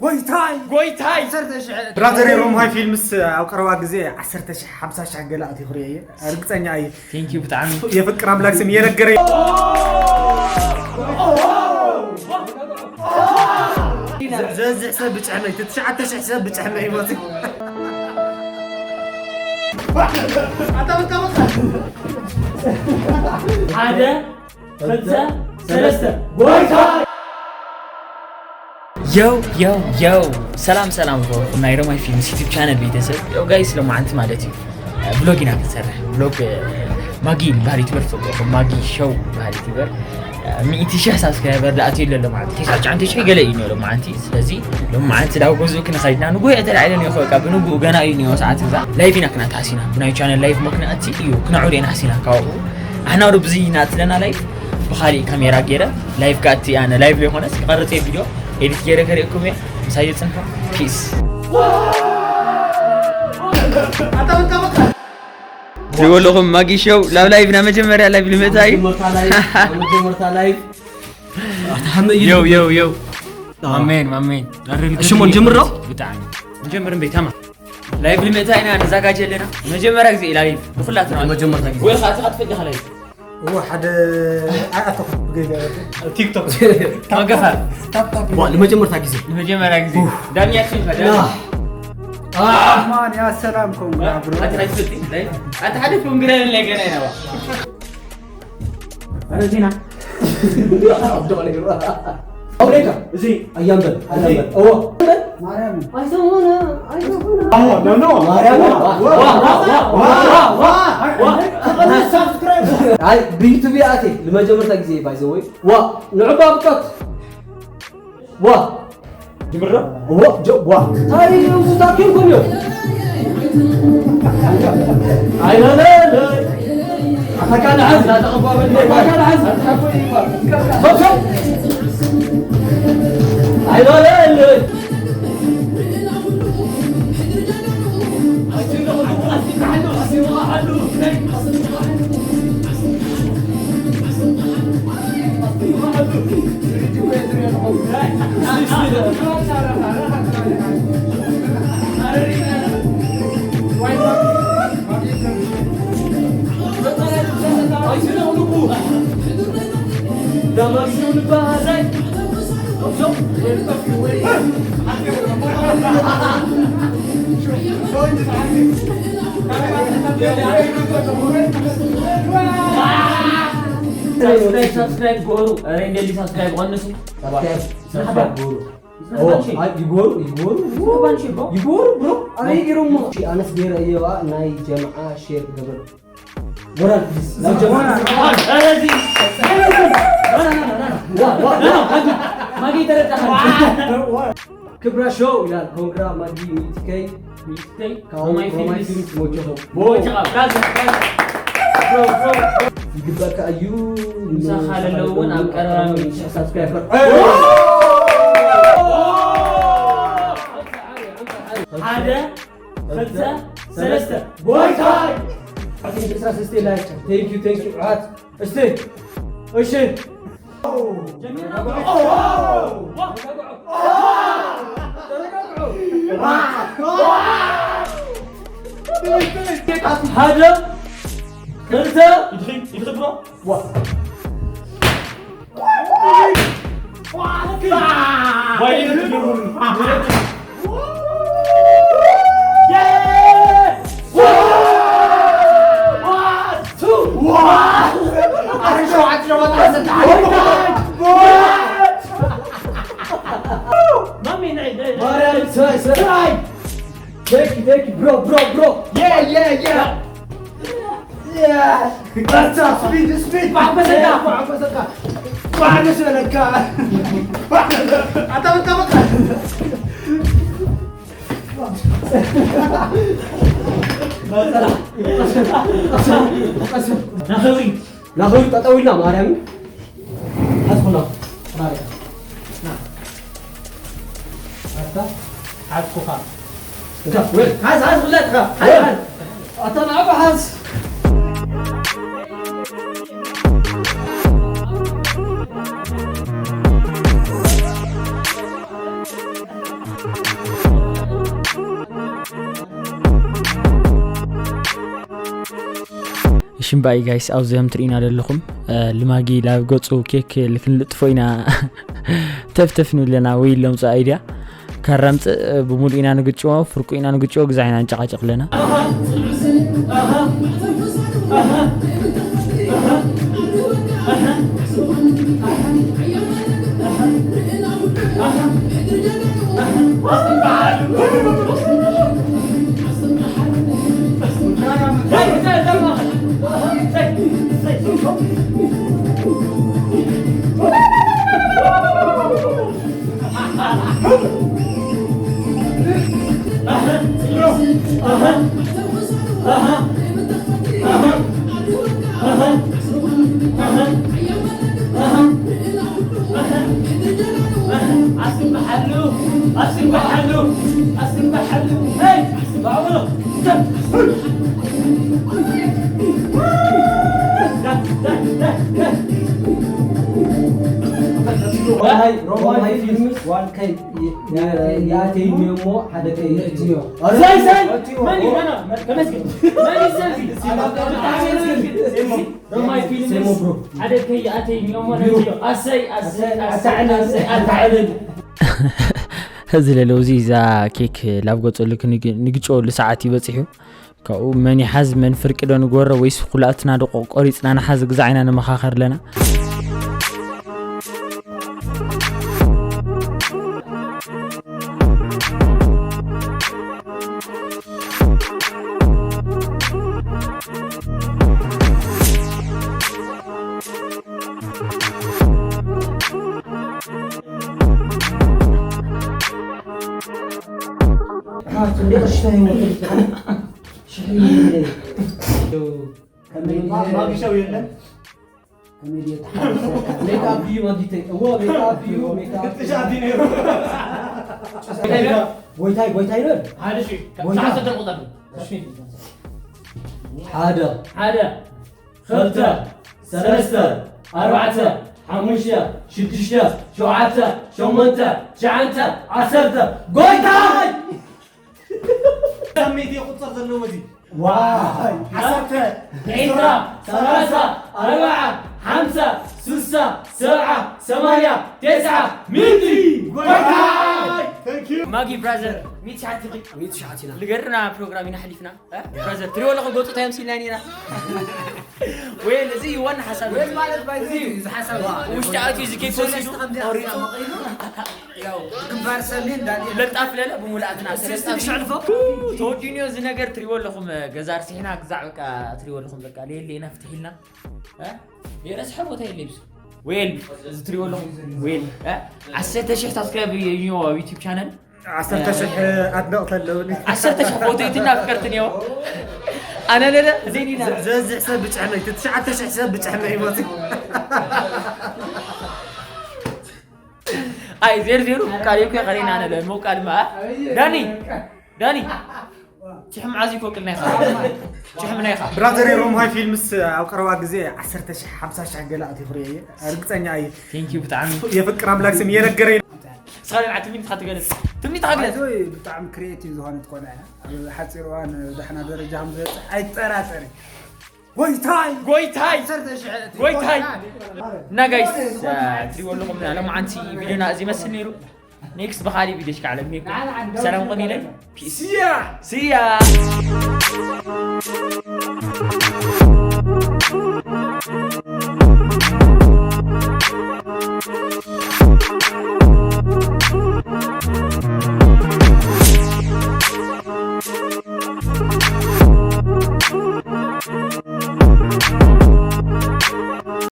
ጎይታይ! ጎይታይ! ብራዘር ሮምሃይ ፊልምስ ኣብ ቀረባ ግዜ ዓሰርተ ሺሕ፣ ሓምሳ ሺሕ ገለ ኣትዩ ክርእዮ እየ። ርግጸኛ እየ። Thank you ብጣዕሚ። የፍቅር ኣምላክ ስም እየነገረ። ዝበዝሕ ሰብ ብጭሕመይ፣ እቲ ትሽዓተ ሽሕ ሰብ ብጭሕመይ ይሞት። ሓደ፣ ክልተ፣ ሰለስተ። ጎይታ! የው፣ የው፣ የው። ሰላም፣ ሰላም፣ ዝኸበርኩም ናይ ሮማይ ፊልምስ ዩቲዩብ ቻነል ቤተሰብ። ያው ጋይስ፣ ሎማዓንቲ ማለት እዩ፣ ቭሎግ ኢና ክንሰርሕ። ቭሎግ፣ ማጊ ዝበሃል ዩቲዩበር ትፈልጥዎ፣ ማጊ ሾው ዝበሃል ዩቲዩበር፣ ሚእቲ ሽሕ ሳብስክራይበር ዝኣትየሉ ኣሎ ማለት እዩ። ተስዓን ትሽዓተ ሽሕ ገለ እዩ ነይሩ ሎማዓንቲ። ስለዚ ሎማዓንቲ ዳው ገዝኡ ክንኸይድ ኢና። ንጉሆ እየ ተላዒለ ነይሩ፣ በቃ ብንጉኡ ገና እዩ ነይሩ ሰዓት እዛ። ላይቭ ኢና ክነእቲ ሃሲና። ብናይ ቻነል ላይቭ ምኽንያት እዩ ክነዕውድ ኢና ሃሲና ካብኡ። ኣሕና ወደ ብዙይ ኢና እትለና ላይቭ ብኻሊእ ካሜራ ገይረ ላይቭ ከእቲ ኣነ ላይቭ ዘይኮነስ ክቐርጽ እየ ቪድዮ ኤዲት ገይረ ከርእየኩም እየ። ምሳይ ጽንሑ። ፒስ። ይወለኹም ማጊ ሾው ላብ ላይቭ ና መጀመርያ ላይቭ ልምእታይ። መጀመርታ ላይቭ፣ መጀመርታ ላይቭ። ኣታ ሐመይ የው፣ የው፣ የው። ኣሜን፣ ኣሜን። ሽሞን ጀምሮ? ብጣዕሚ። ንጀምር እምበይ፣ ታማ። ላይቭ ልምእታይ ኢና ንዘጋጀ ኣለና። መጀመርያ ግዜ እዩ ላይቭ። ብኹላትና። መጀመርታ ግዜ። ወይ ኻኣ ትፈልጥ ኢኻ ላይቭ። እዎ፣ ሓደ ኣይኣተኹ ብገጋ ቲክቶክ። ታገፋ። ታፕ ታፕ። ዋ፣ ንመጀመርታ ግዜ። ንመጀመርያ ግዜ። ኡፍ። ዳንያ ቲቪ፣ ዳንያ። ያ። አ። ማን ያ ሰላም ኮንግራ ብሮ። ኣታ ናይ ስልቲ፣ ናይ፣ ኣታ ሓደ ኮንግራ የለ ገና ኢና። ኣረ ዜና። ኣውሬካ፣ እዚ ኣያምበል፣ ኣያምበል። እዎ። ማርያም። ኣይዞህ ሆነ፣ ኣይዞህ ሆነ። ኣዎ፣ ኖ፣ ኖ። ማርያም። ዋ፣ ዋ፣ ዋ፣ ዋ፣ ዋ፣ ዋ። ኣይ፣ ብዩቱብ ኣትየ ንመጀመርታ ግዜ፣ ባይ ዘ ወይ። ዋ፣ ንዑባ ብቀት። ዋ። ጅምሮ? ዋ፣ ጀ-፣ ዋ። ታሪክ ነው፣ ዝታክል እኮ ነው። ኣይበለ፣ ኣታ ካልዓት፣ ኣታ ካልዓት። ሶሶ። ኣይበለ። ሳብስክራይብ፣ ሳብስክራይብ ግበሩ። ሬንደሊ ሳብስክራይብ ቀንሱ። ሳብስክራይብ፣ ሳብስክራይብ ግበሩ። ኦ፣ ኣይ፣ ይግበሩ፣ ይግበሩ፣ ይግበሩ። ይግበሩ፣ ብሮ። ኣበይ ገይሮሞ? እሺ፣ ኣነስ ገይረ እየዋ፣ ናይ ጀምዓ ሼር ክገበሩ። ሞራል ፕሊዝ። ሞራል። ኧረ፣ እዚ። ዋ፣ ዋ፣ ዋ። ማጊ ተረዳኸኝ። ክብራ ሾው ይላል። ኮንግራ ማጊ ሚትከይ። ሚትከይ። ካብ ሮማይ ሮማይ ፊልምስ። ፊልምስ ሞጆ። ሞጆ። ብራዘር፣ ብራዘር። ብሮ፣ ብሮ። ይግባካ እዩ። ምሳኻ ለለውን ኣብ ቀረባ ሚኒት ሳብስክራይበር። ሓደ፣ ክልተ፣ ሰለስተ። ጎይታይ! ኣቲ ዕስራ ሰለስተ ላይክ። ቴንክ ዩ፣ ቴንክ ዩ። ዓት። እስቲ። እሺ። ሓደ፣ ክልተ። ማሚ፣ ናይ፣ ናይ፣ ናይ። ማርያም፣ ስራይ፣ ስራይ። Thank you, thank you, bro, bro, bro. Yeah, yeah, yeah. Yeah. በርታ፣ ስፒድ፣ ስፒድ። ባዕበሰካ፣ ባዕበሰካ። ባዕበሰለካ። ኣታ በቃ፣ በቃ። ናኸዚ፣ ናኸዚ ጠጠው ኢልና ማርያም። ሓዝኩና። ማርያም። ና። ኣታ ሓዝኩኻ። እታ፣ ወይ፣ ሓዝ፣ ሓዝ፣ ብላትካ። ሓዝ፣ ሓዝ። ኣታ ንዓኻ ሓዝ። እምባይ ጋይስ፣ ኣብዚ ከም ትርእዩና ዘለኹም ልማጊ ላብ ገጹ ኬክ ልክንልጥፎ ኢና። ተፍተፍ ንብለና ወይ ለምጹ ኣይድያ ካራምጽእ ብሙሉ ኢና ንግጭዎ፣ ፍርቁ ኢና ንግጭዎ፣ ግዛ ኢና ንጨቃጨቅ ኣለና። ሮማይ ፊልምስ ዋን ከይ የኣተይኒ እሞ ሓደ ከይ የእትዮ። ሳይ ሳይ መን እዩ? መን እዩ? ተመስገን። መን እዩ ሰልፊ? ሮማይ ፊልምስ ሓደ ከይ የኣተይኒ እሞ ነእትዮ። ኣሰይ ኣሰይ ኣሰይ ኣሰይ ኣልታዕልን። እዚ ለለውዚ እዛ ኬክ ላብ ገጸሉ ንግጨወሉ ሰዓት እዩ በጺሑ። ካብኡ መን ይሓዝ መን ፍርቂ ዶ ንግበሮ ወይስ ኩላትና ዶ ቆሪጽና ንሓዝ ግዛዕ ኢና ንመኻኸር ኣለና። ማጊሻው የለን። ሜካፕ እዩ ማጊተይ። እዎ ሜካፕ እዩ ሜካፕ። ጥሻት ነይሩ። ጎይታይ ጎይታይ ነር። ሓደ ሺ። ጎይታ። ሰዓት ሰደር ቁጠር። ሓደ። ሓደ። ክልተ። ሰለስተ። ኣርባዕተ። ሓሙሽተ። ሽዱሽተ። ሸውዓተ። ሸሞንተ። ትሽዓተ። ዓሰርተ። ጎይታይ! ሳሚት ይቁጸር ዘለዎ መዚ ዋይ! ዓሰርተ ዒስራ ሰላሳ ኣርብዓ ሓምሳ ስሳ ሰብዓ ሰማንያ ተስዓ ሚእቲ። ጎይታይ! ማጊ ብራዘር ሚእቲ ሸሓት ኢኺ። ሚእቲ ሸሓት ኢና። ልገርና ፕሮግራም ኢና ሓሊፍና። እ? ብራዘር ትሪኦ ኣለኹ ገጹ እንታይ ኣምሲልና ኔራ። ወይን እዚ እዩ ዋና ሓሳብ። ወይን ማለት ባይ እዚ እዩ፣ እዚ ሓሳብ እዩ። ውሽጢ ኣትዩ እዚ ኬክ ወሲዱ ቆሪጹ። ያው ግንባር ሰሜን ዳንኤል ለጣፍ ለለ ብሙላትና ስስቲ ሸዕልፎ ተወዲንዮ እዚ ነገር ትሪዎ ኣለኹም። ገዛ ርሲሕና ግዛዕ በቃ ትሪዎ ኣለኹም። በቃ ሌለ ኢና ፍትሒልና። እ? የረስሐ ቦታ የለ ይብስ። ዌል እዚ ትሪዎ ኣለኹም። ዌል እ? ዓሰርተ ሺሕ ሳብስክራይብ እዩ ኣብ ዩቲዩብ ቻነል። ዓሰርተ ሽሕ ኣድነቕቲ ኣለውኒ። ዓሰርተ ሽሕ ፎቶይትን ኣፍቀርትን እዮም። ኣነ ለለ ዘይኒና። ዝበዝሕ ሰብ ብጭሕመይ፣ እቲ ትሽዓተ ሽሕ ሰብ ብጭሕመይ ይሞት። ኣይ ዜር ዜሩ ቃል እኮ ቀሪና ነለ ሞቃል ማ ዳኒ ዳኒ ጭሕም ዓዚ ኮቅልና ኢኻ። ጭሕምና ኢኻ። ብራዘር ሮምሃይ ፊልምስ ኣብ ቀረባ ግዜ ዓሰርተ ሽሕ ሓምሳ ሽሕ ገለ ኣትዩ ክርኢ እየ። ርግጸኛ እየ። Thank you ብጣዕሚ። የፍቅር ኣምላክ ስም እየነገረኝ። ሳሌም ትምኒትካ ትገለጽ። ትምኒትካ ግለጽ። ኣይዞይ ብጣዕሚ ክሪኤቲቭ ዝኾነት ኮነ እያ። ኣብ ሓፂር እዋን ዳሕና ደረጃ ከም ዝበፅሕ ኣይጠራጠር። ጎይታይ! ጎይታይ! ዓሰርተ ሽሕ እቲ ጎይታይ! እና ጋይስ ትሪዎ ኣለኹም ሎማዓንቲ ቪዲዮና እዚ ይመስል ነይሩ። ኔክስት ብኻሊእ ቪዲዮ ሽካዕ ለሚኩም ሰላም ቁን ኢለይ። ፒስ። ሲያ! ሲያ!